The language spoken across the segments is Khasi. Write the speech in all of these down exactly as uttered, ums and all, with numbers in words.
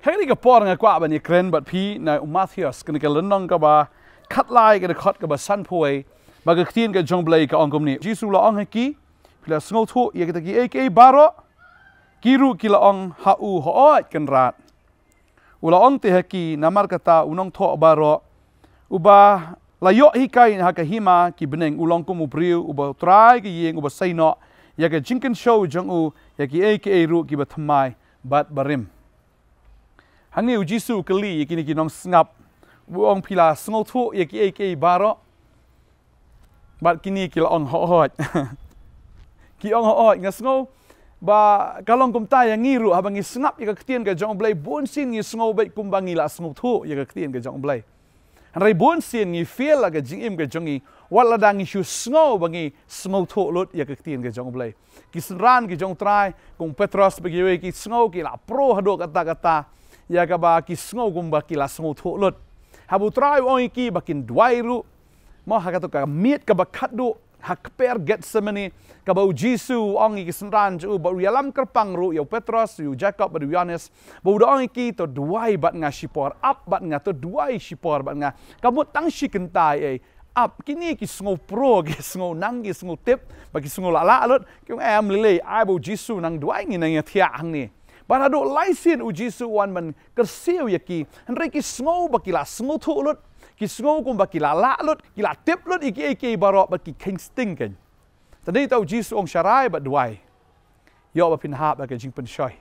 Ha kane ka por nga kwah ban ïakren bad phi na u Mathaios, kane ka lynnong kaba khatlai, ka dkhot kaba sanphew wei, ba ka ktien ka jong U Blei ka ong kumne: Jisu u la ong ha ki, phi la sngewthuh ïa kita kiei kiei baroh? Ki ruh ki la ong ha u, hooid Kynrad. U la ong te ha ki, namar kata u nongthoh baroh uba la ïoh hikai ha ka hima ki bneng u long kum u briew uba u trai ka ïing uba sei noh ïa ka jingkynshew jong u ïa kiei kiei ruh kiba thymmai bad barim. Hangne u Jisu u kylli ïa kine ki nongsngap, u ong, phi la sngewthuh ïa kiei kiei baroh? Bad kine ki la ong, hooid. Ki ong, hooid. Nga sngew ba ka long kumta ïa ngi ruh, haba ngi sngap ïa ka ktien ka jong U Blei, bun sien ngi sngew beit kumba ngi la sngewthuh ïa ka ktien ka jong U Blei. Hynrei bun sien ngi fail ha ka jingim ka jong ngi wat lada ngi shu sngew ba ngi sngewthuh lut ïa ka ktien ka jong U Blei. Ki synran ki jong U Trai, kum u Petros bad kiwei, ki sngew ki la pro haduh katta katta ïa kaba ki sngew kumba ki la sngewthuh lut. Haba U Trai u ong ïa ki ba kin duwai ruh, mo, ha kato ka miet kaba khatduh ha kper Gethsemane, kaba u Jisu u ong ïa ki synran jong u, bad u ïalam kyrpang ruh ïa u Petros, ïa u Jakob bad u Ïohannes, ba u da ong ïa ki, to duwai bad nga shipor, ap bad nga, to duwai shipor bad nga. Kam mut tang shi kynta ei, ap. Kine ki sngew pro, ki sngew nang, ki sngew tip, bad ki sngew lah lah lut. Ki ong, em, lei lei, ai ba u Jisu u nang duwai, ngi nang ïathiah hangne. Bad haduh lai sien u Jisu u wan ban kyrsiew ïa ki, hynrei ki sngew ba ki la sngewthuh lut, ki sngew kumba ki la lah lut, ki la tip lut ïa kiei kiei baroh bad ki kheiñ sting kein. Te dei ta u Jisu u ong, sharai bad duwai, ïoh ba phin hap ha ka jingpynshoi.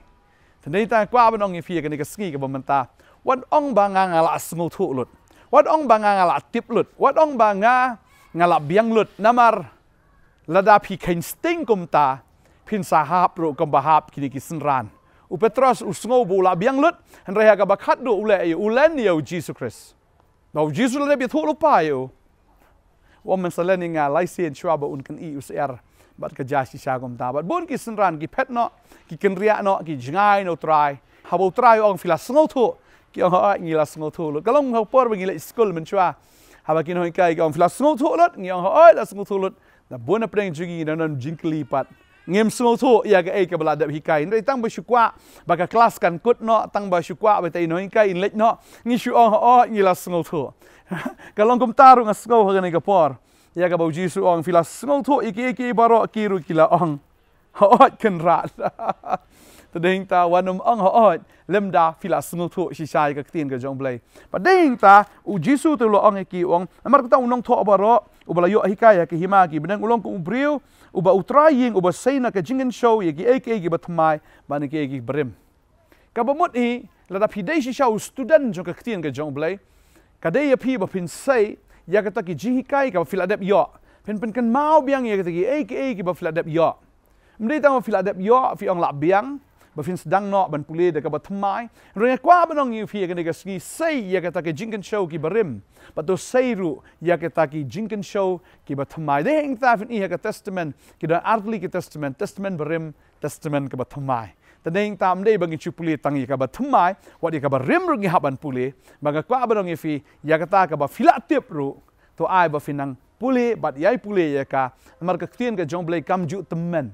Te dei ta nga kwah ban ong ïa phi ha kane ka sngi kaba mynta, wat ong ba nga, nga la sngewthuh lut, wat ong ba nga, nga la tip lut, wat ong ba nga, nga la biang lut. Namar lada phi kheiñ sting kumta, phin sa hap ruh kumba hap kine ki synran. U Petros u sngew ba u la biang lut, hynrei ha kaba khatduh u leh ïa u, u len ïa u Jisu Khrist. Ba u Jisu u la dep ïathuhlypa ïa u, u ong, men sa len ïa nga lai sien shuwa ba un kynnoh u syiar bad ka ja shisha kumta. Bad bun ki synran ki phet noh, ki kynriah noh, ki jngai na u Trai. Haba u Trai u ong, phi la sngewthuh? Ki ong, hooid, ngi la sngewthuh lut. Ka long ha ka por ba ngi leit skul mynshuwa, haba ki nonghikai ki ong, phi la sngewthuh lut? Ngi ong, hooid, la sngewthuh lut. Na bun na pdeng jong ngi ngi don jingkylli pat, ngim sngewthuh ïa kaei kaba la dep hikai. Hynrei tang ba shu kwah ba ka klas kan kut noh, tang ba shu kwah ba ita i nonghikai in leit noh, ngi shu ong, hooid, ngi la sngewthuh. Ka long kumta ruh, nga sngew, ha kane ka por, ïa kaba u Jisu u ong, phi la sngewthuh ïa kiei kiei baroh, ki ruh ki la ong, hooid Kynrad. Te dei ta wat nym ong hooid lymda phi la sngewthuh shisha ïa ka ktien ka jong U Blei. Bad dei ta u Jisu te u la ong ïa ki, u ong, namar kata u nongthoh baroh uba la ïoh hikai ha ka hima ki bneng u long kum u briew uba u trai ïing uba sei na ka jingkynshew ïa kiei kiei kiba thymmai bad na kiei kiei kiba rim. Kaba mut hi, lada phi dei shisha u student jong ka ktien ka jong U Blei, ka dei ïa phi ba phin sei ïa kata ki jinghikai kaba phi la dep ïoh, phin pynkynmaw biang ïa kata kiei kiei kiba phi la dep ïoh. Ym dei tang ba phi la dep ïoh phi ong lah biang ba phin sdang noh ban pule da kaba thymmai. Hynrei nga kwah ban ong ïa phi ha kane ka sngi, sei ïa kata ki jingkynshew kiba rim, bad to sei ruh ïa kata ki jingkynshew kiba thymmai. Dei hangta phin i ha ka Testament, ki don artylli ki Testament, Testament barim, Testament kaba thymmai. Te dei ta ym dei ba ngin shu pule tang ïa kaba thymmai, wat ïa kaba rim ruh ngi hap ban pule. Ba nga kwah ban ong ïa phi, ïa kata kaba phi la tip ruh, to ai ba phin nang pule bad ïai pule ïa ka. Namar ka ktien ka jong U Blei kam ju tymmen.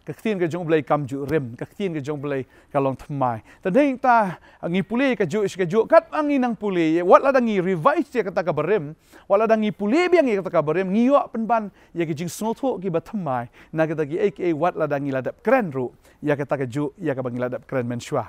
Ka ktien ka jong U Blei kam ju rim. Ka ktien ka jong U Blei ka long thymmai. Te dei ta ngi pule ka ju shi ka ju, katba ngi nang pule, wat lada ngi revise ïa kata kaba rim, wat lada ngi pule biang ïa kata kaba rim, ngi ïoh pynban ïa ki jingsngewthuh kiba thymmai na kita kiei kiei wat lada ngi la dep kren ruh ïa kata ka ju ïa kaba ngi la dep kren mynshuwa.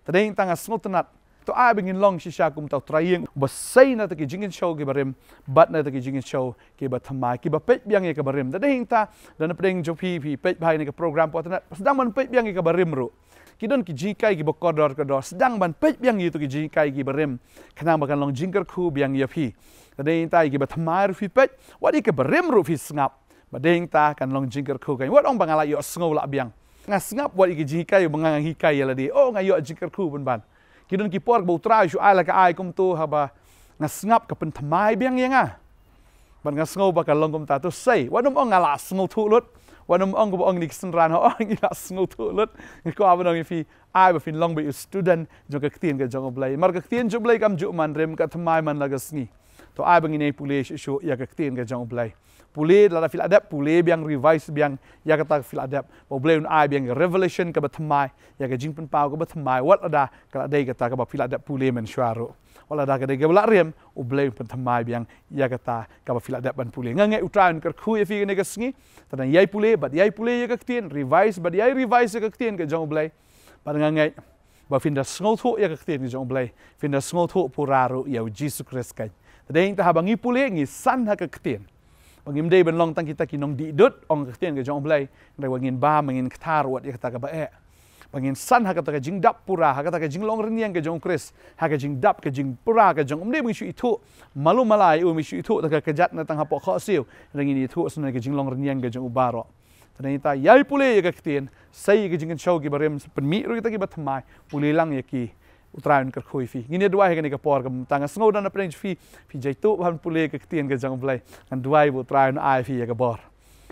Te dei ta nga sngewtynnat, to ai ba ngin long shisha kum ta u trai ïing uba sei na kita ki jingkynshew kiba rim bad na kita ki jingkynshew kiba thymmai, kiba peit biang ïa kaba rim. Te dei ta, da na pdeng jong phi, phi peit bha ïa kane ka program, pat tynnat, sdang ban peit biang ïa kaba rim ruh. Ki don ki jinghikai kiba kordor kordor, sdang ban peit biang ïa kito ki jinghikai kiba rim, khnang ba kan long jingkyrkhu biang ïa phi. Te dei ta, ïa kiba thymmai ruh phi peit, wat ïa kaba rim ruh phi sngap. Ba dei ta kan long jingkyrkhu kein. Wat ong ba nga la ïohsngew lah biang, nga sngap wat ïa ki jinghikai ba nga, nga hikai ïa lade, oh, nga ïoh jingkyrkhu pynban. Ki don ki por ba u Trai u shu ai la ka ai kumto, haba nga sngap ka pynthymmai biang ïa nga. Bad nga sngew ba ka long kumta. To sei, wat nym ong nga la sngewthuh lut, wat nym ong kaba ong ïa ki synran, oh, ngi la sngewthuh lut. Nga kwah ban ong ïa phi, ai ba phin long beit u student jong ka ktien ka jong U Blei. Namar ka ktien jong U Blei kam ju man rim, ka thymmai man la ka sngi. To ai ba ngin ïai pule shuh shuh ïa ka ktien ka jong U Blei. Pule lada phi la dep, pule biang, revise biang ïa kata ka phi la dep. Ba U Blei un ai biang revelation kaba thymmai, ïa ka jingpynpaw kaba thymmai, wat lada ka la dei kata kaba phi la dep pule mynshuwa ruh. Wat lada ka dei kaba la riam, U Blei un pynthymmai biang ïa kata kaba phi la dep ban pule. Nga ngeit U Trai un kyrkhu ïa phi kane ka sngi. Tang ïai pule bad ïai pule ïa ka ktien, revise bad ïai revise ïa ka ktien ka jong U Blei. Bad nga ngeit ba phin da sngewthuh ïa ka ktien ka jong U Blei, phin da sngewthuh pura ruh ïa U Jisu Khrist. Ka dei, haba ngi pule, ngi san ha ka ktien. Ba ngim dei ban long tang kita ki nongdih dud, ong ka ktien ka jong U Blei. Hynrei ba ngin bam, ba ngin kthar wat ïa kata kaba eh. Ba ngin san ha kata ka jingdap pura, ha kata ka jinglong rynïeng ka jong U Khrist, ha ka jingdap, ka jingpura ka jong, ym dei ba ngi shu ithuh malu mala ïa u, ba ngi shu ithuh da ka kjat na tang hapoh khohsiew. Hynrei ngin ithuh sa na ka jinglong rynïeng ka jong u baroh. Te nangta ïai pule ïa ka ktien, sei ïa ka jingkynshew kiba rim, pynmih ruh kita kiba thymmai, pule lang ïa ki. U Trai un kyrkhu ïa phi. Ngin ïa duwai ha kane ka por, ka mynta nga sngew don na pdeng jong phi, phi jaituh ban pule ïa ka ktien ka jong U Blei. Ngan duwai ba U Trai un ai phi ïa ka bor.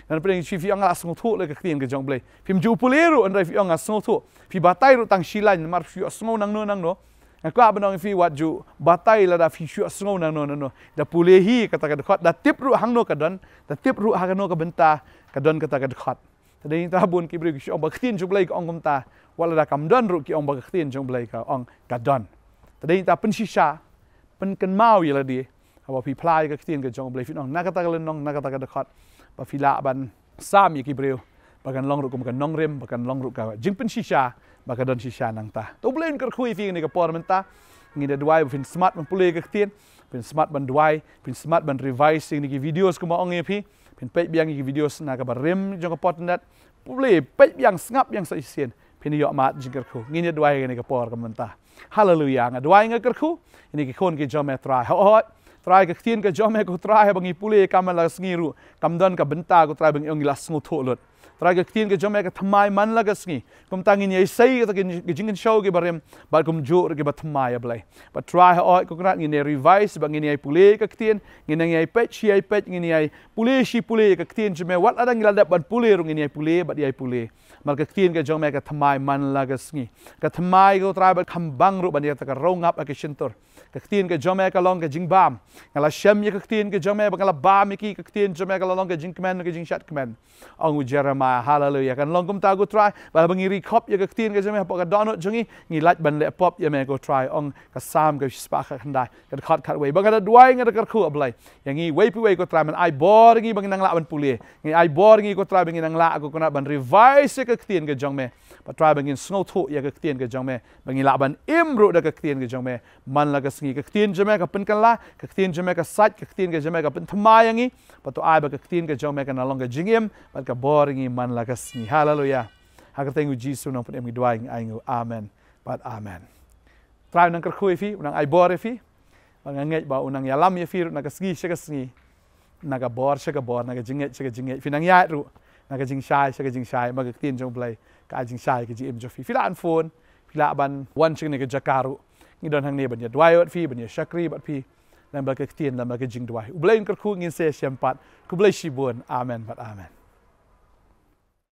Na pdeng jong phi, phi ong nga la sngewthuh ïa ka ktien ka jong U Blei. Phim ju pule ruh, hynrei phi ong nga sngewthuh. Phi batai ruh tang shi lain, namar phi ïohsngew nangno nangno. Nga kwah ban ong ïa phi, wat ju batai lada phi ïohsngew nangno nangno. Da pule hi kata ka dkhot, da tip ruh hangno ka don, da tip ruh ha kano ka bynta ka don kata ka dkhot. Te dei nangta bun ki briew ki shu ong ba ka ktien jong U Blei ka ong kumta, wat lada kam don ruh ki ong ba ka ktien jong U Blei ka ong ka don. Te dei nangta pynshisha, pynkynmaw ïa lade, haba phi phla ïa ka ktien ka jong U Blei, phin ong na kata ka lynnong, na kata ka dkhot, ba phi lah ban sam ïa ki briew ba kan long ruh kum ka nongrim, ba kan long ruh ka jingpynshisha, ba ka don shisha nangta. To U Blei un kyrkhu ïa phi kane ka por mynta. Ngin da duwai ba phin smat ban pule ïa ka ktien, phin smat ban duwai, phin smat ban revise ïa kine ki videos kumba ong ïa phi. Phin peit biang ïa ki videos na kaba rim jong ka pot internet. Pule, peit biang, sngap biang sa shisien. Phin ïoh mad jingkyrkhu. Ngin ïa duwai ïa kane ka por ka mynta. Haleluya. Nga duwai, nga kyrkhu ïa kine ki khun ki jong me, Trai. Hooid, Trai, ka ktien ka jong me, ko Trai, haba ngi pule ïa ka man la ka sngi ruh, kam don ka bynta, ko Trai, ba ngi ong ngi la sngewthuh lut. Trai, ka ktien ka jong me ka thymmai man la ka sngi. Kumta ngin ïa sei kata ka jingkynshew kiba rim, bad kumjuh ruh kiba thymmai, A Blei. Bad Trai, hooid, ko Kynrad, ngin ïa revise, bad ngin ïa pule ka ktien, ngin ïa peit shi ïa peit, ngin ïa pule shi pule ka ktien jong me, wat lada ngi la dep ban pule ruh ngin ïa pule bad ïa pule. Namar ka ktien ka jong me ka thymmai man la ka sngi. Ka thymmai, ko Trai, bad kham bang ruh ban ïa kata ka rongap ha ka shyntur. Ka ktien ka jong me ka long ka jingbam. Nga la shem ïa ka ktien ka jong me, ba nga la bam ïa ki, ka ktien jong me ka la long ka jingkmen, ka jingshad kmen. Ong u Jeremiah, haleluya. Kan long kumta, ko Trai, ba haba ngi ri khop ïa ka ktien ka jong me hapoh ka dohnud jong ngi, ngi lait ban leh pop ïa me, ko Trai. Ong ka Salm ka shispah khatkhyndai, ka dkhot khatwei. Ba nga da duwai, nga da kyrkhu, A Blei, ïa ngi iwei pa iwei, ko Trai, men ai bor ïa ngi ba ngin nang lah ban pule. Ngi ai bor ïa ngi, ko Trai, ba ngin nang lah, ko Kynrad, ban revise ïa ka ktien ka jong me. Bad Trai, ba ngin sngewthuh ïa ka ktien ka jong me, ba ngin lah ban im ruh da ka ktien ka jong me man la ka sngi. Ka ktien jong me ka pynkylla, ka ktien jong me ka sait, ka ktien ka jong me ka pynthymmai ïa ngi. Bad to ai ba ka ktien ka jong me kan long ka jingim bad ka bor ïa ngi man la ka sngi. Haleluya. Ha ka kyrteng U Jisu Nongpynim ngi duwai, ngi ai, ngi, amen bad amen. Trai un nang kyrkhu ïa phi, un nang ai bor ïa phi. Bad nga ngeit ba un nang ïalam ïa phi ruh na ka sngi sha ka sngi, na ka bor sha ka bor, na ka jingngeit sha ka jingngeit. Phi nang ïaid ruh na ka jingshai sha ka jingshai, namar ka ktien jong U Blei ka ai jingshai ha ka jingim jong phi. Phi lah ban phone, phi lah ban wan sha kane ka jaka ruh. Ngi don hangne ban ïa duwai bad phi, ban ïa shakri bad phi, lyngba ka ktien, lyngba ka jingduwai. U Blei un kyrkhu, ngin sa ïashem pat. Khublei shibun. Amen bad amen.